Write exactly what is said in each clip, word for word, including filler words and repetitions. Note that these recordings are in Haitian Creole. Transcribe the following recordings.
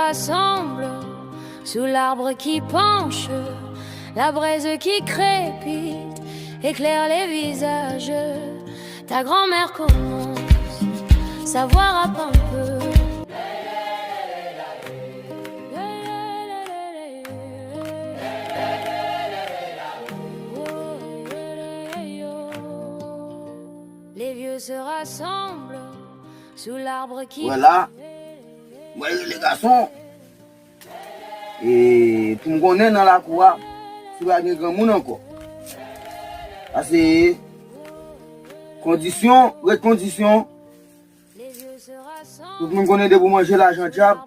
Rassemble sous l'arbre qui penche, la braise qui crépite éclaire les visages. Ta grand-mère commence, sa voix rappe un peu. Les vieux se rassemblent sous l'arbre qui... Wè la, mwen rele gason. E pou m konnen nan lakou a, si pa gen granmoun ankò. Paske kondisyon ret kondisyon. Tout moun konnen depi w manje lajan dyab,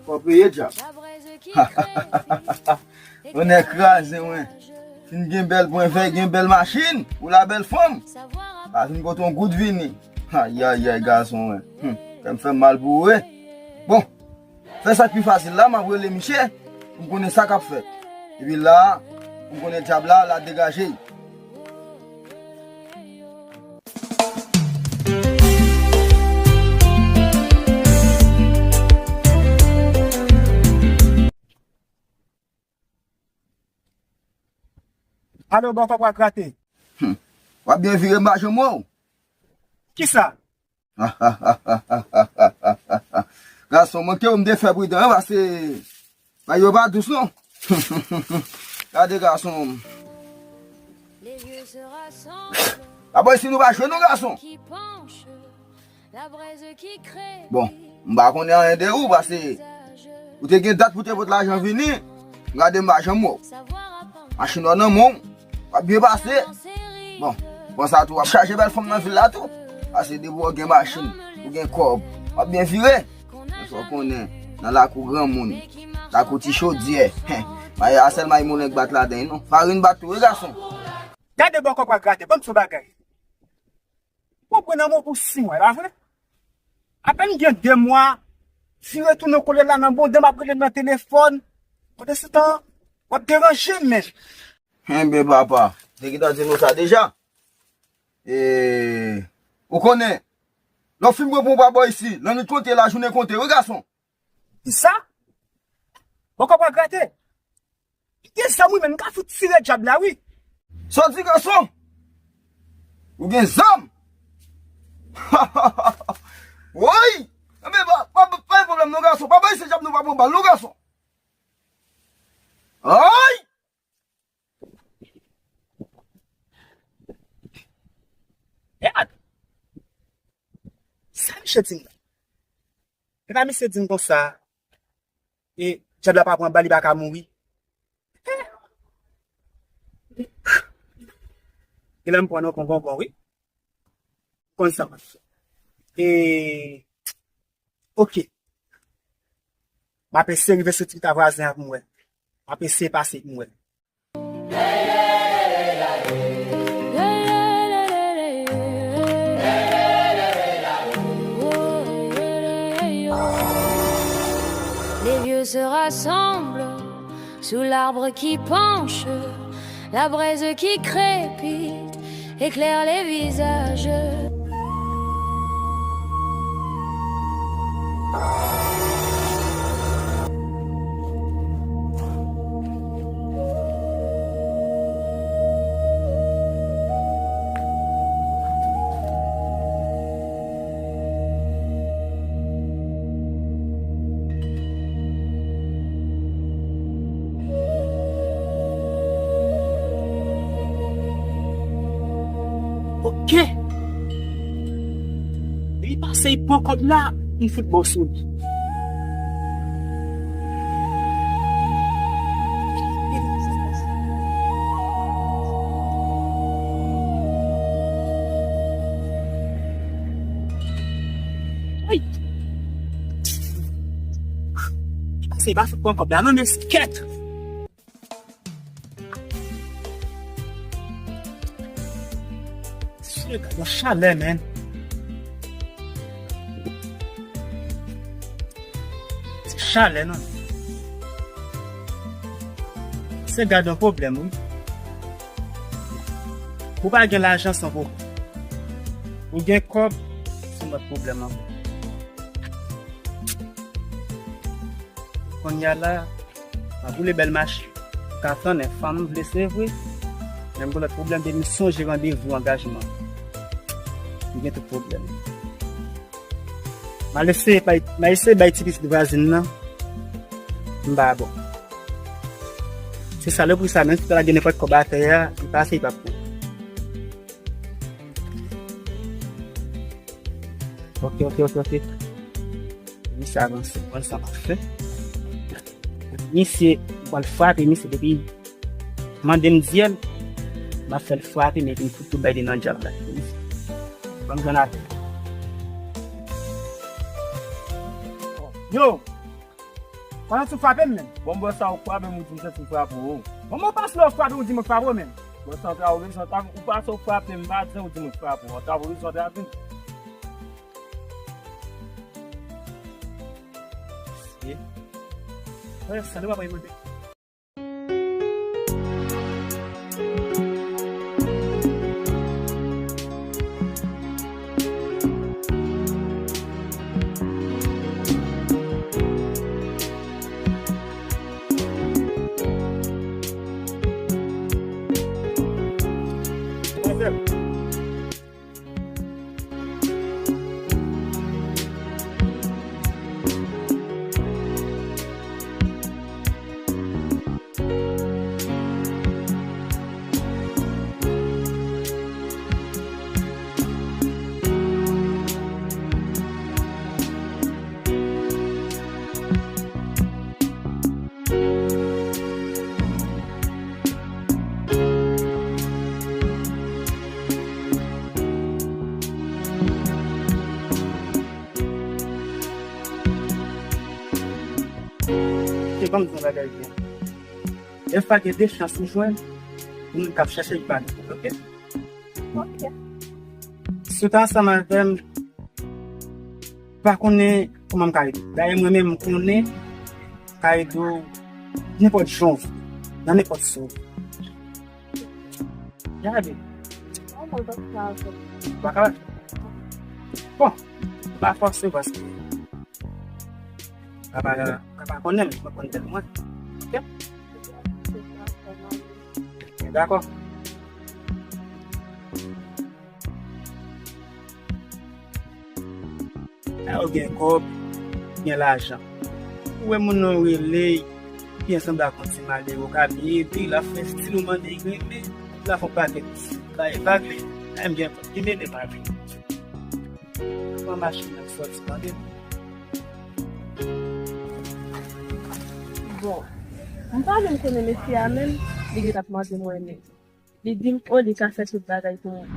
fò w peye dyab. Tonnè kraze mwen. Fin gen bèl pwen vè, gen bèl machin, ou la bèl fanm. Pa vin kote yon goud vini. Ayayay, gason mwen. Hmm, kè m fè m mal pou ou, wi. Bon, fè sa k pi fasil la, m ap rele misye, pou m konnen sa k ap fèt. Epi la, pou m konnen dyab la, la degaje l. Alo, bòkò pral grate. Hmm. W ap byen vire, m pa janm wè w. Kisa? Gason, mwen te ou m te fè pridan, wi, paske bagay yo pa dous, non. Gade, gason. Labò isi nou pa jwe, non, gason. Bon, m pa konnen anyen de ou, paske ou te gen dat pou te pot lajan vini, m gade m pa janm wè w. Machin w nan men w, w ap byen pase. Bon, konsa tou, w ap chaje bèl fanm nan vil la tou. Paske depi w gen machin, ou gen kòb, w ap byen vire. Men fò w konnen, nan lakou granmoun, lakou ti chodyè, mayi a sèl mayi moulen k bat ladan l, non. Farin bat tou, wi, gason. Gade bòkò pral grate, ban m di w yon bagay. Ou pran nan men w pou sis mwa, e pa vre? Apèn gen de mwa, vire tounen kole la nan bonde, m ap rele nan telefòn. Pandansetan, w ap deranje m, men. Enben, papa, te gentan di nou sa deja. E, ou konnen, lè w fin pran pou w pa bò isi, lannwit konte, lajounen konte, wi, gason. Sa? Bòkò pral grate. Gen zam wi, men m ka fout tire dyab la wi. Sa w di, gason? Ou gen zam? Woy! Enben, pa, pa, pa gen pwoblèm non, gason. Pa bay se dyab nou pa pran bal non, gason. Ay! Gad! Sa misye di m la? Epa misye di m konsa, e dyab la pa pran bal, li pa ka mouri. Genlè m pran nan kongongon wi. Konn sa m ap fè. E, oke. M ap eseye rive soti ta vwazen an pou m wè. M ap eseye pase pou m wè. Les vieux se rassemblent sous l'arbre qui penche, la braise qui crépite éclaire les visages. Oke. Li pase, li pran kòb la, li fout bò sou li. Ay! Li pase, li pa fout pran kòb la, non, men skèt! Mesye, gad yon chalè, men. Se chalè, non. Se gad yon pwoblèm, wi. Ou pa gen lajan se yon pwoblèm. Ou gen kòb, se yon lòt pwoblèm ankò. Kounye a la, m ap woule bèl machin. Ka tannen, fanm m vle, se vre. Men m gen lòt pwoblèm, depi m sonje randevou angajman, m gen tout pwoblèm. M al eseye bay, m al eseye bay ti pitit vwazin nan. M pa bon. Se salopri sa, menm si w ta lage nenpòt kòb atè a, li pase, li p ap pran. Ok, ok, ok, ok. Misye avanse, pran sa pafè. Misye, pral frape misye depi mande m dyèl, m ap fè l frape, men epi m fout tou bay li nan dyab la. Ban m jwenn avè l. Yo! Pandan sou frape m menm. Bon, bò sa ou frape m, ou di m santi m frape w. Bon, mwen pas lè w frape m, ou di mwen frape w menm. Bò sa ou ta ou rezon, ta ou pas ou frape m, m pa di ou di mwen frape w. Ta ou rezon, ta di. Wè, sa nou pa mande. Se kòm se yon bagay byen. Defwa gen de chans ou jwenn moun k ap chèche li pa gen, ok? Ok. Si w ta ansanm avè m, pa konnen kòman m ka ede w. Dayè mwen menm m konnen m ka ede w nenpòt jan w vle, nan nenpòt sa w vle. Gade. Ou pa ka. Bon, m pa fòse w paske ou ka pa, ou ka pa konnen m, m pa konn tèt mwen. Ok? Dakò. Lè w gen kòb, gen lajan. Ou wè moun nan rele, li ansanm ak yon ti malere, ou ka vin ede l, ap fè stil ou mande l renmen, l ap fè yon pakèt bagay vag li. Menm gen kòb, li mele pa vin. Pran machin nan sòti, tande? Bon, m pa menm konnen mesye a menm, li gentan ap mande mwen menm. Li di m, o, li ka fè tout bagay pou mwen.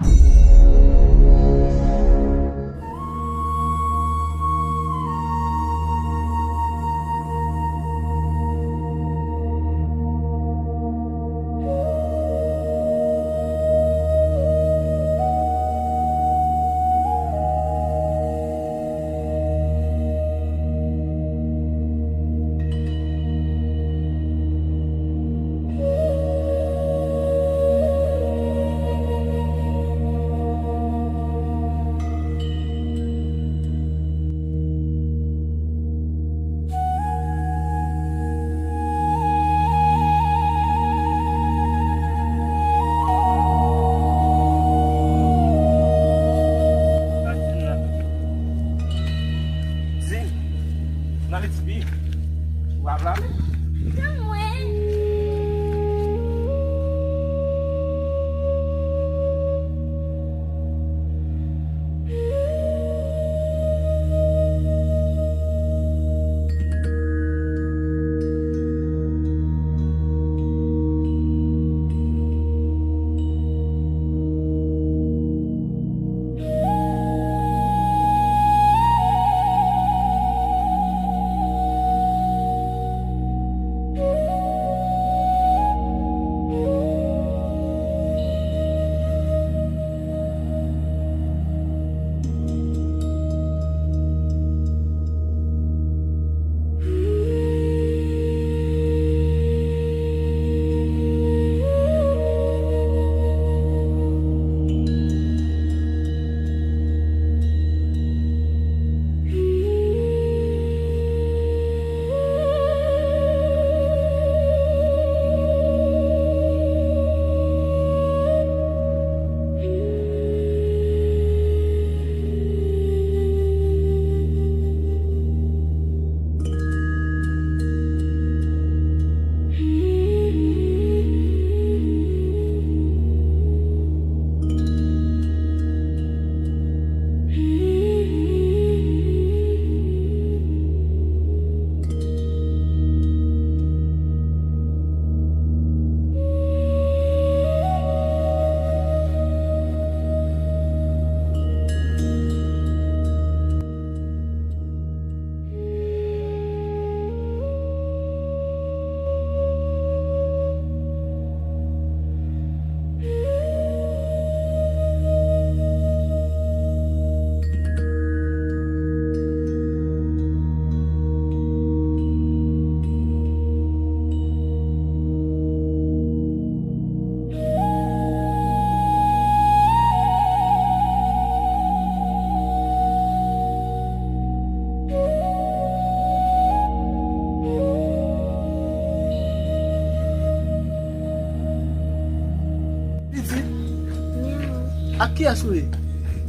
Ak kiyès ou ye?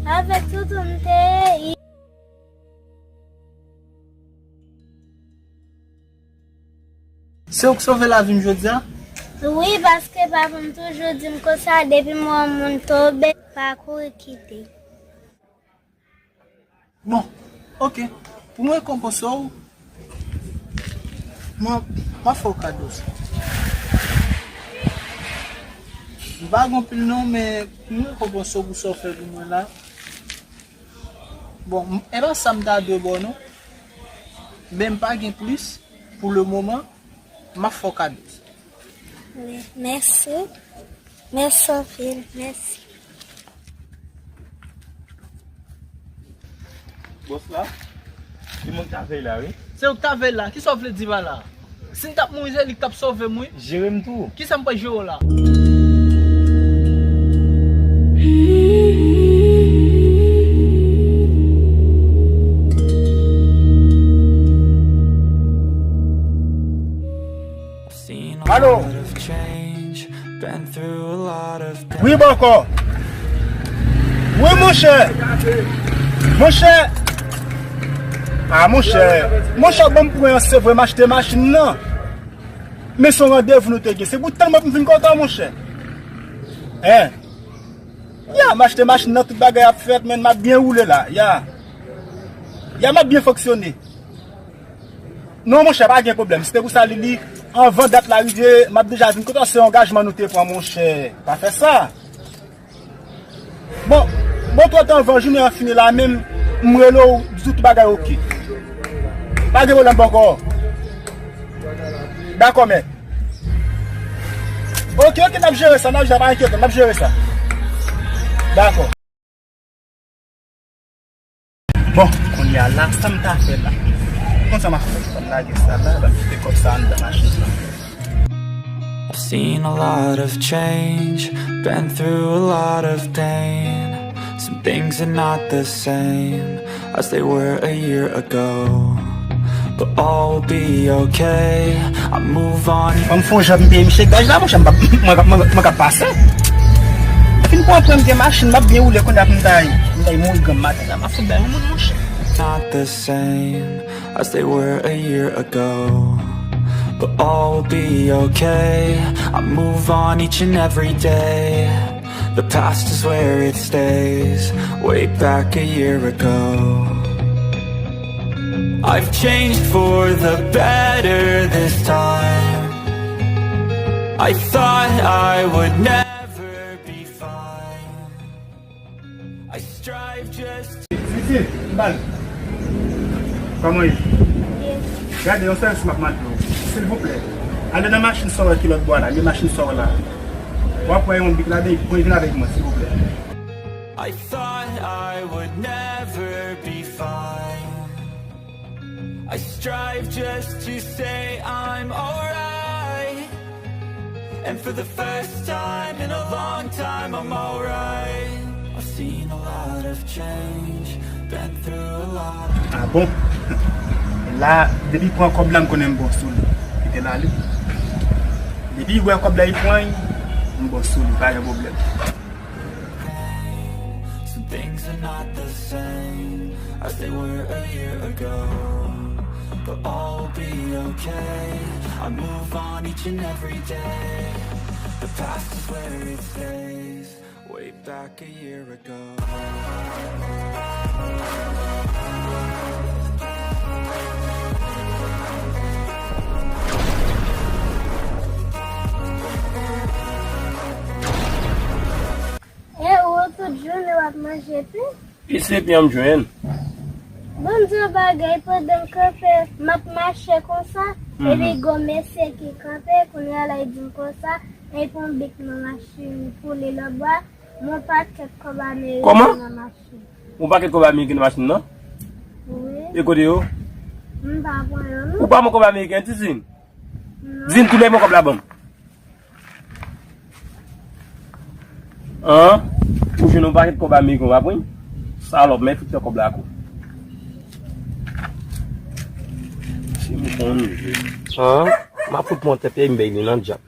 Avèk toutou m te ye. Se ou k sove lavi m jodi a? Wi, paske papa m toujou di m konsa, depi m wè yon moun tonbe, pa kouri kite. Bon, oke. Pou mwen rekonpanse w, mwen, m ap fè w kado sa. M pa gen anpil non, men pou mwen rekonpanse w pou sa w fè pou mwen la. Bon, m, e pa sa m ta dwe ba w non. Men m pa gen plis pou le moman, m ap fè w kado sa. Wi, mèsi. Mèsi anpil, mèsi. Bòs la, se mwen k ta vèy la, wi. Se ou k ta vèy la? Kisa w vle di pa la? Si m t ap mouri, se li k t ap sove m, wi. Jere m tou. Kisa m pral jere w la? Alo? Wi, bòkò. Wi, monchè. Monchè. A, monchè. Monchè, ban m pwen an, se vre, m achte machin nan. Men se yon randevou nou te gen. Se pou tan mwen pou m vin kote w, monchè. Hein? Ya, m achte machin nan, tout bagay ap fèt, men m ap byen woule la. Ya. Ya, m ap byen fonksyone. Non, monchè, pa gen pwoblèm. Si te pou sa, li, li, anvan dat la rive, m ap deja vin kote w, se yon angajman nou te pran, monchè. Pa fè sa. Bon, bon, twòp tan anvan jounen an fini la, menm m rele w, di tout bagay oke. Pa gen pwoblèm bòkò. Dakò, mèt. Oke, oke, n ap jere sa, n ap jere, pa enkyete, n ap jere sa. Dakò. Bon, kounye a la, sa m ta fè la? Konn sa m ap fè, sa m lage sa la, ban m kite kòb sa anndan machin nan. I've seen a lot of change, been through a lot of pain. Some things are not the same as they were a year ago. But all will be okay. I move on. Fò m fè yon jan pou m peye misye gaz la, monchè, m p ap, mwen, mwen, mwen k ap pase. Fin pran premye machin, m ap byen woule kounye a pou m ta, pou m ta mouri granm maten la, m ap fout bay yon moun, monchè. Not the same as they were a year ago. But all will be okay. I move on each and every day. The past is where it stays, way back a year ago. I've changed for the better this time. I thought I would never be fine. I strive just Sisi, bal. Kòman ye? Byen. Gade, yon sèl ti m ap mande w, silvouplè. Ale nan machin sa w wè ki lòt bò a la, men machin sa w la. W ap wè yon bik ladan, epi pran vin avèk mwen, silvouplè. I thought I would never be fine. I strive just to say I'm alright. And for the first time in a long time, I'm alright. I've seen a lot of change, been through a lot. Ah bon? La, depi pran kòb la, m konnen m bon sou li. Kite l ale. Depi wè kòb la, li pran, m bon sou li, pa gen pwoblèm. Some things are not the same as they were a year ago. But all will be okay. I move on each and every day. The past is where it stays. Way back a year ago. E ou tout jounen w ap manje pen? E se pen m jwenn. Ban m di yon bagay, pandan m kanpe, m ap mache konsa, epi gon mesye ki kanpe, kounye a la, li di m konsa, li pran bik nan machin pou li lòtbò a, yon pakèt kòb ameriken nan machin. Yon pakèt kòb ameriken nan machin nan? Wi. E kote yo? M pa pran yo, non. Ou pa pran kòb ameriken, Tizin? Non. Zin, tounen pran kòb la ban m. An? Ou jwenn yon pakèt kòb ameriken, w pa pran? Salòp, men fout fè kòb la kou. Si m konn jwe. An? M ap fout pran tèt e m bay li nan dyab.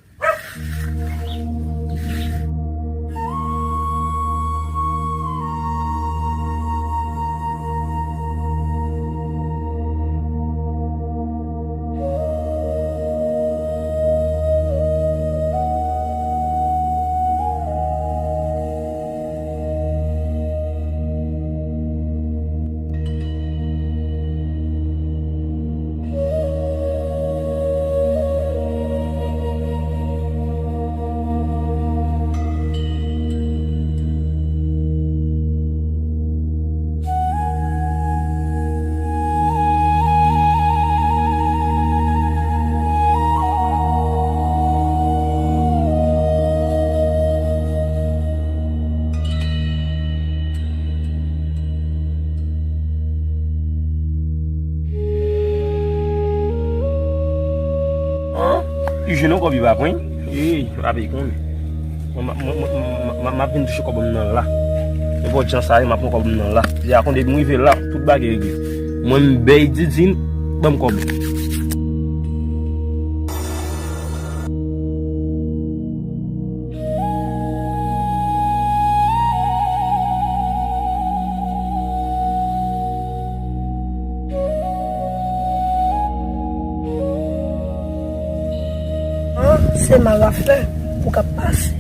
Gen yon kòb li pa pran. Wi, pa peye konnen. Mwen, mwen, mwen, mwen, mwen, mwen, mwen ap vin touche kòb mwen nan la. Nenpòt jan sa ye, m ap pran kòb mwen nan la. Deja konn depi m rive la, tout bagay regle. Mwen m bèy Didine, ban m kòb. An, se mal w ap fè pou w ka pase.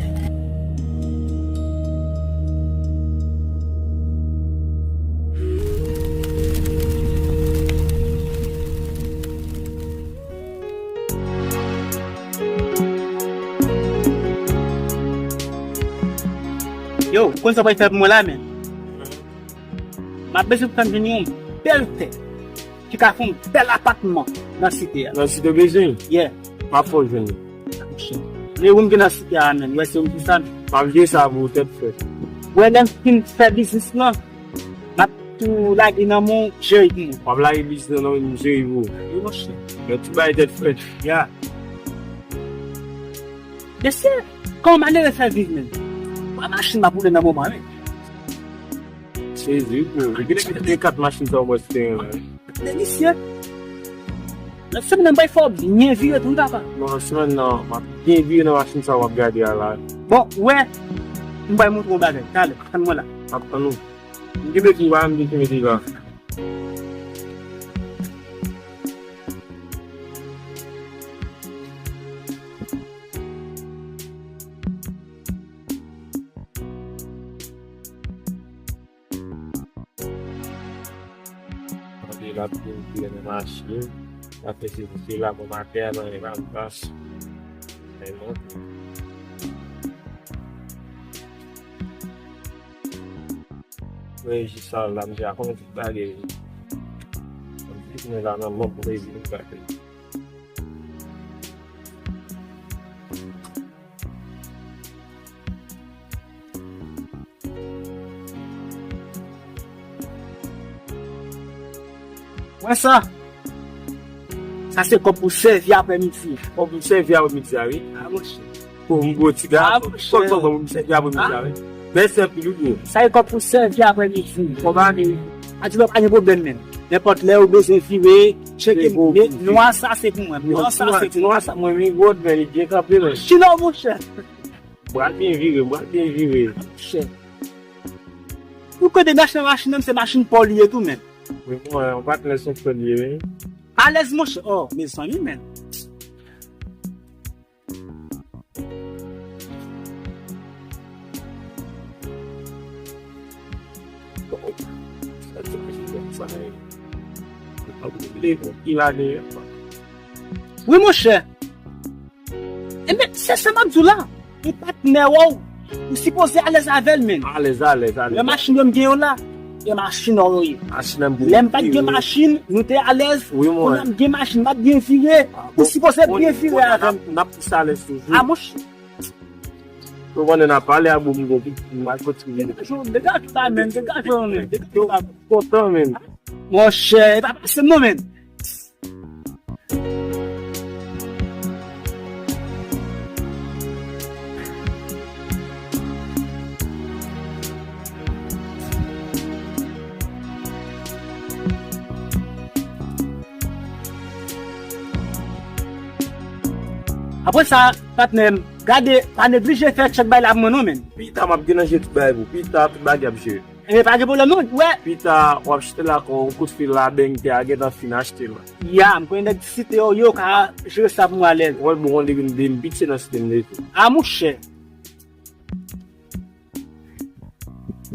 Yo, konn sa w pral fè pou mwen la, men? M ap bezwen pou fè m jwenn yon bèl tè ki ka fè yon bèl apatman nan site a. Nan site w bezwen? Yeah. M ap fè w jwenn li. Monchè, men ou m gen nan site a, men, ou wè se ou m ki sa, men. M ap jere sa pou ou, tèt frèt. Ou wè lè m fin fè biznis lan, m ap tou lage nan men w, jere pou mwen. W ap lage biznis lan nan men m, jere pou ou. Wi, monchè. Men tout bagay tèt frèt. Ya. Mesye, kòman malere fè viv menm? Wè machin m ap woule nan moman, wi. Sezi, wi, bro. Gade ki de kat machin sa w wè sou teren an. Delisye. Nan semèn nan, bay fò w byen vire tou, wi, papa. Non, nan semèn nan, m ap byen vire nan machin sa w ap gade a la. Bon, wè, m bay montre w yon bagay. Talè, tann mwen la. M ap tann ou. M kenbe tou, pa m di kenbe tou la. Tande l ap vin vire nan machin. L ap fè sesi sela, bon, maten an, nan yon vans. Men non. Mwen jis sa la, m te a konnen tout bagay. Mwen la nan mòg, mwen vin bagay. Wè sa? Sa se kòb pou sèvi aprèmidi. Kòb pou sèvi aprèmidi a, wi. A, monchè. Pou m gwo ti gason. A, monchè. Kòb pou m sèvi aprèmidi a, wi. Mèsi anpil, wi, bro. Sa e kòb pou sèvi aprèmidi. Kòb a mi. A, di lòt, pa gen pwoblèm, menm. Nenpòt lè ou bezwen vire, tcheke, men nwa sa se pou mwen. Nwa sa se pou mwen. Nwa sa, mwen, mi gwo, men li byen kanpe, men. Chino, monchè. M pral byen vire, m pral byen vire. Monchè. Ou konnen machin nan, machin nan, se machin pa w li ye tou, menm. Wi, mwen, yon patnè se frè l ye, wi. Alèz, monchè. Oh, mezanmi, menm. Wi, monchè. Enben, se sa m ap di w la. Yon patnè w, ou sipoze alèz avè l, menm. Alèz, alèz, alèz. Lè machin yo m gen yo la, e machin w yo ye. Machin nan m gen. Lè m pa t gen machin, nou te alèz. Wi, mwen. Kounye a m gen machin, m ap byen vire. Ou sipoze byen vire avè m. N ap pouse alèz toujou. A, monchè. Ou konnen n ap pale a bon, m gon, m al kontinye. Degaje w la, menm, degaje w, menm. Degaje w la. Kontan, menm. Monchè, e pa pase m non, menm. Apre sa, patnè m, gade, pa neglije fè tchèk bay la pou mwen non, menm. Pita, m ap gen nan je tout bagay pou ou. Pita, tout bagay ap jere. Enben, pa gen pwoblèm non, wè. Pita, w ap chita la, kon yon kout fil la, beng tè a gentan fin achte l. Ya, m konnen nèg site yo, yo ka jere sa pou mwen alèz. Wè, bon, konn depi m, depi m piti, se nan site m rete. A, monchè.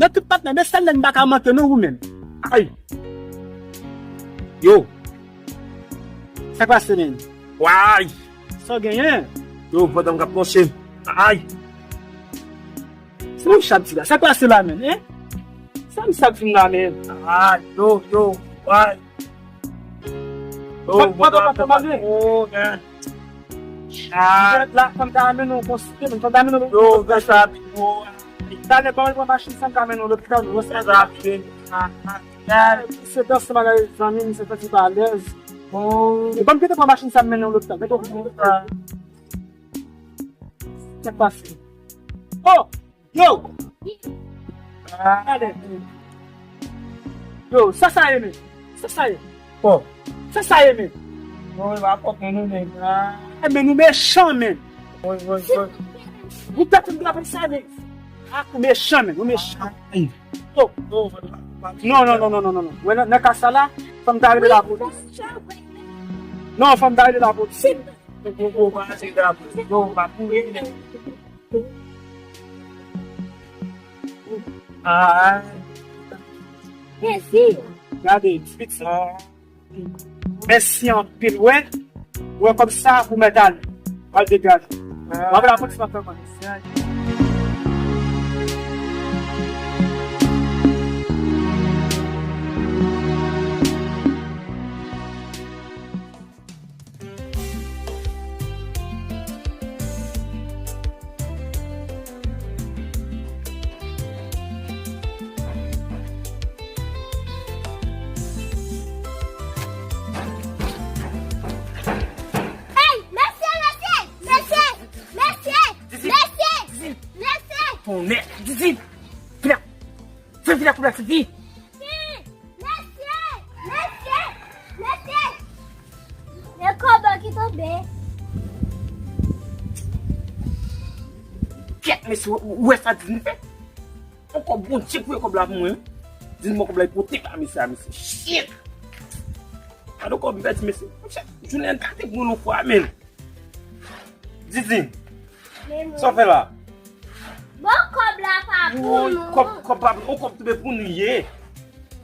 Nan tout patnè, men sèl nèg m pa ka manke non, ou menm. Ay! Yo! Sa k pase, menm? Way! Sa w genyen? Yo, pandan m k ap panse. Ay! Sa m ap di la? Sa k pase la, menm, en? Sa m ap di la, menm? Ay, yo, yo, way! Yo, mwen ta fè mal, wi. Oh, men. Ah. Mwen la, fò m ta mennen w konsilte, men fò m ta mennen w. Yo, fè sa, pi gwo. Talè, ban mwen pran machin sa, m ka mennen w lopital. Fè sa, pi. Ah, ah, ah. Misye danse mal avèk zanmi, misye santi pa alèz. Oh. E ban m kite pran machin sa, m mennen w lopital. Mete w pou mwen. Ah. Sa k pase? Oh! Yo! Gade. Yo, sa sa ye, men? Sa sa ye? Oh. Sa sa ye, men? Bon, e pa kòk nou, men. Ah, men nou mechan, men. Wi, wi, wi. Ou pèt m drape sa, men. Ah, ou mechan, men. Ou mechan. Ay. Yo. Non, non, non, non, non, non, non. Wè, nan, nan ka sa la, fò m ta rele lapolis. Non, fò m ta rele lapolis. Ou, ou, ou pa rele lapolis. Non, ou pa pou rele. Ah. Mèsi. Gade, pitit. Mèsi anpil, wè. Wè kòb sa ou mèt ale. Al degaje. W ap la polis pa fè konnen. Hey, mesye, mesye, mesye, mesye, mesye, mesye. Tonnè, Didine, vin la. Fè vin la pou la, Didine. Mesye! Mesye! Mesye! Men kòb ki tonbe. Kèt, mesye, ou, ou wè sa Didine fè? On kòb Bondye voye kòb la pou mwen, wi. Didine, men kòb la, li pote ba mesye a, mesye. Shit! Gade kòb m pèdi, mesye. Monchè, jounen an gate pou mwen yon fwa, men. Didine, sa w fè la? Bon, kòb la pa pou nou. Kòb, kòb pa pou nou, kòb tonbe pou nou ye.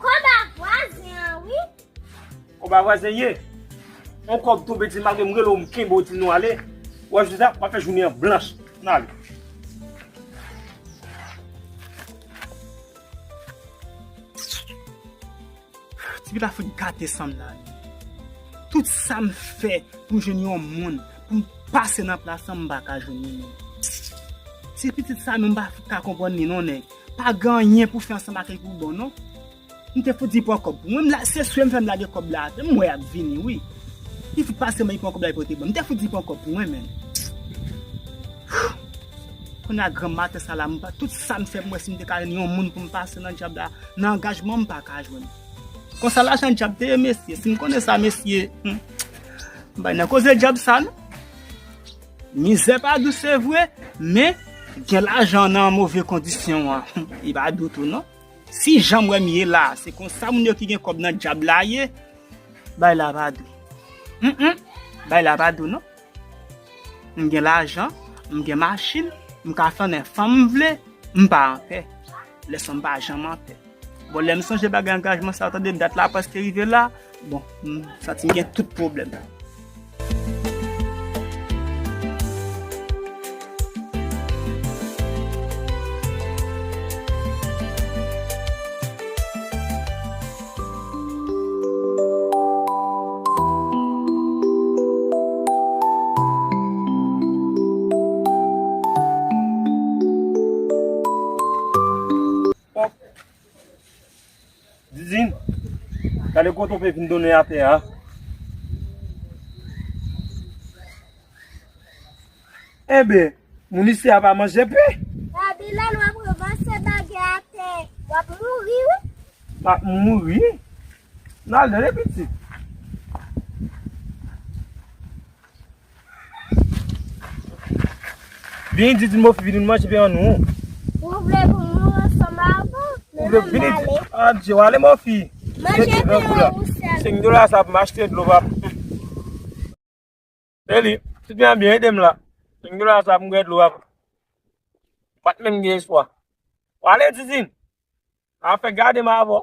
Kòb a vwazen an, wi. Kòb a vwazen ye. On kòb tonbe, di malgre m rele w, m kenbe w, di nou ale. W ap jwenn sa, w ap fè jounen an blanch. N ale. Tifi la fout gate san m la. Tout sa m fè pou m jwenn yon moun, pou m pase nan plas lan, m pa ka jwenn li menm. Ti pitit sa menm, m pa fout ka konprann li non, nèg. Pa gen anyen pou fè ansanm ak li pou bon, non. M te fout di pran kòb pou mwen, m la, se swe m fè m lage kòb la atè, m wè y ap vini, wi. Li fout pase mwen, li pran kòb la, li pote ban m. M te fout di pran kòb pou mwen, menm. Kounye a granm maten sa la, m pa, tout sa m fè pou m wè si m te ka jwenn yon moun pou m pase nan djab la, nan angajman m pa ka jwenn. Konsa lajan djab te ye, mesye. Si m konnen sa, mesye, hmm, m pa nan koze djab sa, non. Mizè pa dous, se vre, men gen lajan nan move kondisyon an, li pa dou tou, non. Si jan m wè m ye la, se konsa moun yo ki gen kòb nan djab la ye, bay la pa dou. Mm, mm, bay la pa dou, non. M gen lajan, m gen machin, m ka flannen fanm m vle, m pa anpè. Lè sa m pa janm anpè. Bon, lè m sonje bagay angajman sa yo, tande dat la prèske rive la, bon, m santi m gen tout pwoblèm. Didine, gade kote w pe vin donnen atè a. Enben, moun isi a pa manje pen. Babilòn, w ap ranmase bagay atè. W ap mouri, wi. M ap mouri? N al tande pitit. Vini, Didine, mofi, vini, nou manje pen an nou. Ou vle pou nou ansanm avè w? Ou vle vini, Adje, w ale, mofi. Manje pen an ou sèl. Senk dola sa pou m achte dlo, papa. Se li. Tout byen, byen, ede m la. Senk dola sa pou m bwè dlo, papa. M pa t menm gen espwa. W ale, Didine. A fè gade m avè w.